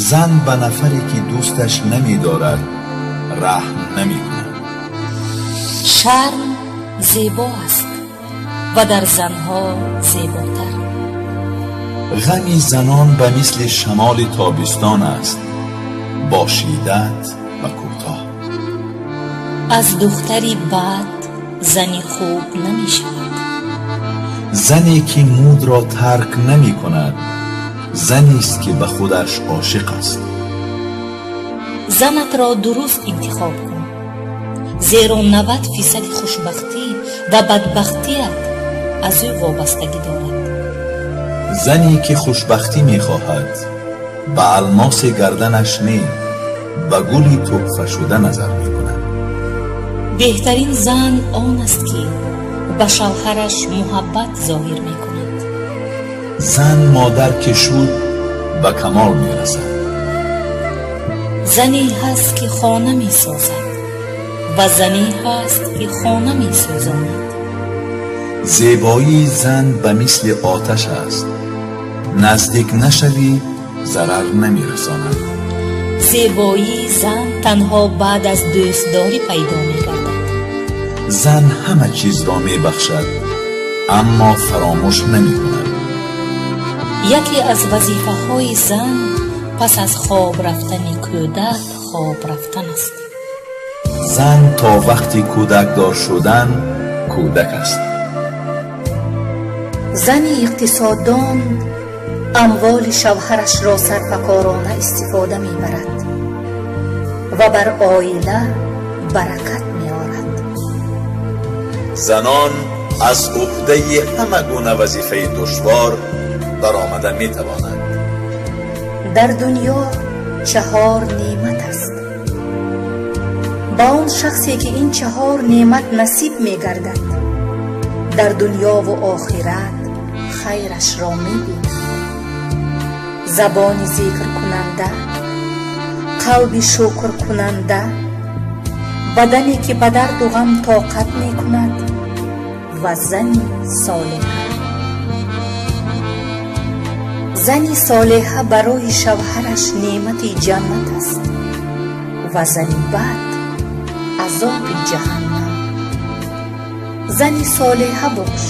Зан ба нафаре ки дӯсташ намедорад, раҳм намекунад. Шарм зебо аст ва дар занҳо зеботар. Ғами занон ба мисли шамоли тобистон аст, бо шиддат ва кӯтоҳ. Аз духтари бад зани хуб намешавад. Зане ки мудро тарк намекунад, занест ки ба худаш ошиқ аст. Занатро дуруст интихоб кун, зеро 90 фисади хушбахтӣ ва бадбахтият аз ӯ вобастагӣ дорад. Зане ки хушбахтӣ мехоҳад, ба алмоси гарданаш не, ба гули тӯҳфашуда назар мекунад. Беҳтарин зан он аст, ки ба шавҳараш муҳаббат зоҳир мекунад. Зан модар ки шуд, ба камол мерасад. Зане ҳаст, ки хона месозад, ва зане ҳаст, ки хона месӯзонад. Зебоии зан ба мисли оташ аст: наздик нашавӣ, зарар намерасонад. Зебоии зан танҳо баъд аз дӯстдорӣ пайдо мегардад. Зан ҳама чизро мебахшад, аммо фаромӯш намекунад. Яке аз вазифаҳои зан пас аз хоб рафтани кӯдак хоб рафтан аст. Зан то вақти кӯдакдор шудан кӯдак аст. Зани иқтисоддон амволи шавҳарашро сарфакорона истифода мебарад ва бар оила баракат меорад. Занон аз уҳдаи ҳама гуна вазифаи душвор баромада метавонанд. Дар дунё чаҳор неъмат аст. Ба он шахсе, ки ин чаҳор неъмат насиб мегардад, дар дунёву охират хайрашро мебинад: забони зикркунанда, қалби шукркунанда, бадане, ки ба дарду ғам тоқат мекунад, ва зани солиҳа. Зани солиҳа барои шавҳараш неъмати ҷаннат аст ва зани бад азоби ҷаҳаннам. Зани солиҳа бош,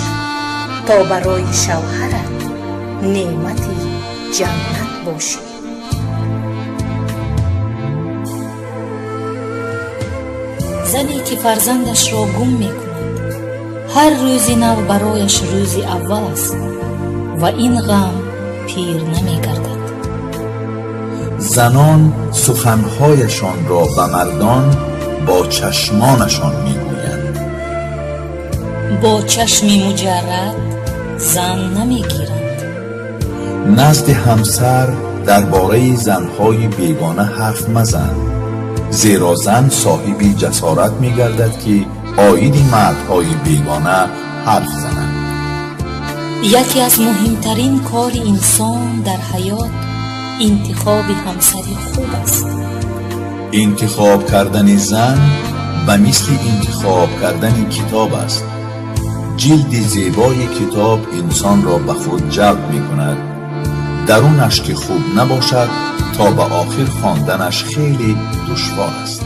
то барои шавҳарат неъмати ҷаннат бошӣ. Зане, ки фарзандашро гум мекунад, ҳар рӯзи нав барояш рӯзи аввал аст ва ин ғам пир намегардад. Занон суханҳояшонро ба мардон бо чашмонашон мегӯянд. Бо чашми муҷаррад зан намегиранд. Назди ҳамсар дар бораи занҳои бегона ҳарф мазан, зеро зан соҳиби ҷасорат мегардад, ки оиди мардҳои бегона ҳарф занад. Яке аз муҳимтарин кори инсон дар ҳаёт интихоби ҳамсари хуб аст. Интихоб кардани зан ба мисли интихоб кардани китоб аст. Ҷилди зебои китоб инсонро ба худ ҷалб мекунад. Дарунаш ки хуб набошад, то ба охир хонданаш хеле душвор аст.